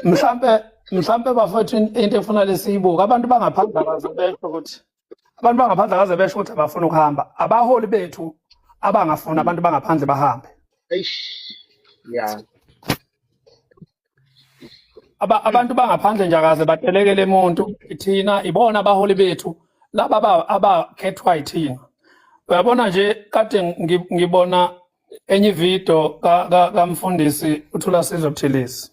Mhlampe bafethu, into efuna lesiyibuka, abantu bangaphandle akaze besho ukuthi, abantu bangaphandle akaze besho ukuthi abafuna ukuhamba. Abaholi bethu abangafuni abantu bangaphandle bahambe. Eish, yeah. Abantu bangaphandle nje akaze batelekele umuntu. Thina ibona abaholi bethu laba abakhethwa yithina. Uyabona nje, kade ngibona enye ividiyo kamfundisi uThulasizwe Buthelezi.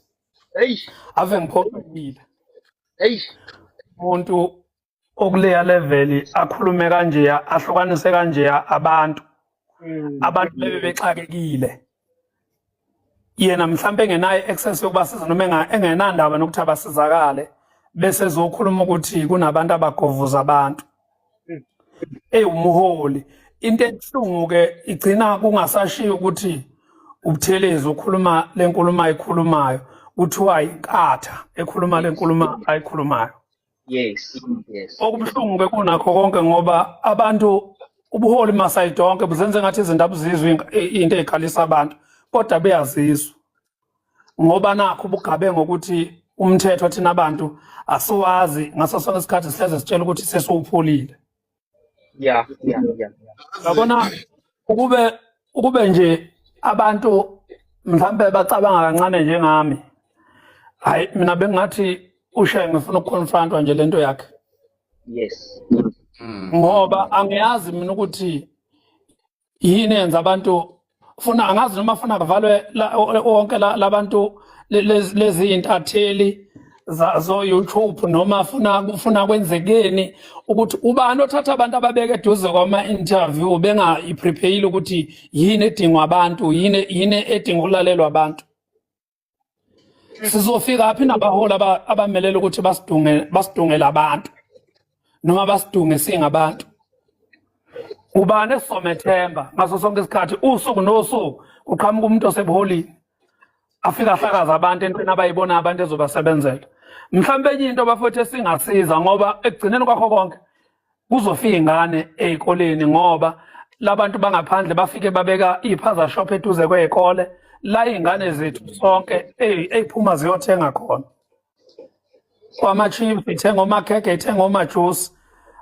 Ave ngiphoxekile. Umuntu okuleya level akhulume kanjeya, ahlukanise kanjeya abantu, abantu bebe bexakekile, yena mhlambe engenayo access yokubasiza noma engenandaba nokuthi abasizakale, bese ezokhuluma ukuthi kunabantu abagovuza abantu ewumholi. Into ebuhlungu ke, igcina kungasashiyo ukuthi uButhelezi ukhuluma lenkulumo ayikhulumayo, kuthiwa inkatha ekhuluma lenkulumo ayikhulumayo. Okubuhlungu ke kunakho konke, ngoba abantu ubuholi masayidi onke buzenze ngathi izinto abuzizwe, into ey'khalisa abantu, kodwa beyazizwa, ngoba nakho bugabe ngokuthi umthetho thina abantu asiwazi. Ngaso sonke isikhathi sihleze sitshela ukuthi sesiwuphulile. Yabona, ukube nje abantu mhlambe bacabanga kancane njengami, hayi, mina bengathi uShenge ngifuna ukuconfrontwa nje lento yakhe, ngoba angiyazi mina ukuthi yini yenza abantu funa, angazi noma funa kuvalwe wonke labantu lezi intatheli zo YouTube, noma funa kufuna kwenzekeni, ukuthi ubani othatha abantu ababeke eduze kwama interview benga iprepare ukuthi yini edingwa abantu, yini edinga ukulalelwa abantu. Sizofika phi nabaholi abamelele ukuthi basidungele abantu noma basidunge singabantu? Ubani esizomethemba ngaso sonke isikhathi? Usuku nosuku kuqhamuka umuntu osebuholini, afika ahlakaza abantu entweni abayibona abantu ezobasebenzela. Mhlawumbe enye into, bafowethu, esingasiza, ngoba ekugcineni kwakho konke kuzofika ingane ey'koleni, ngoba labantu bangaphandle bafike babeka iy'phaza shop eduze kwey'kole la iy'ngane zethu sonke ey'phuma ziyothenga khona kwama-chips, ithenga omakhekhe, ithenga omajusi.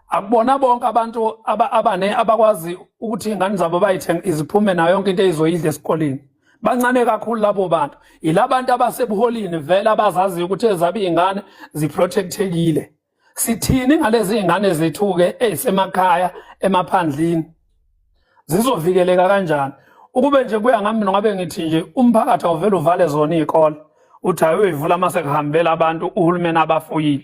Akubona bonke abantu abane abakwazi ukuthi iy'ngane zabo bayithenge iziphume nayo yonke into eyizoyidla esikoleni. Bancane kakhulu labo bantu. Yilabantu abasebuholini vele abazaziyo ukuthi ezabo iy'ngane ziprotectekile. Sithini ngalezi iy'ngane zethu-ke ey'semakhaya emaphandlini? Zizovikeleka kanjani? Ukube nje kuya ngami, ngabe ngithi nje umphakathi awuvele uvale zona iy'kole, uthi hayi, uyivula uma sekuhambela abantu uhulumeni abafuyile.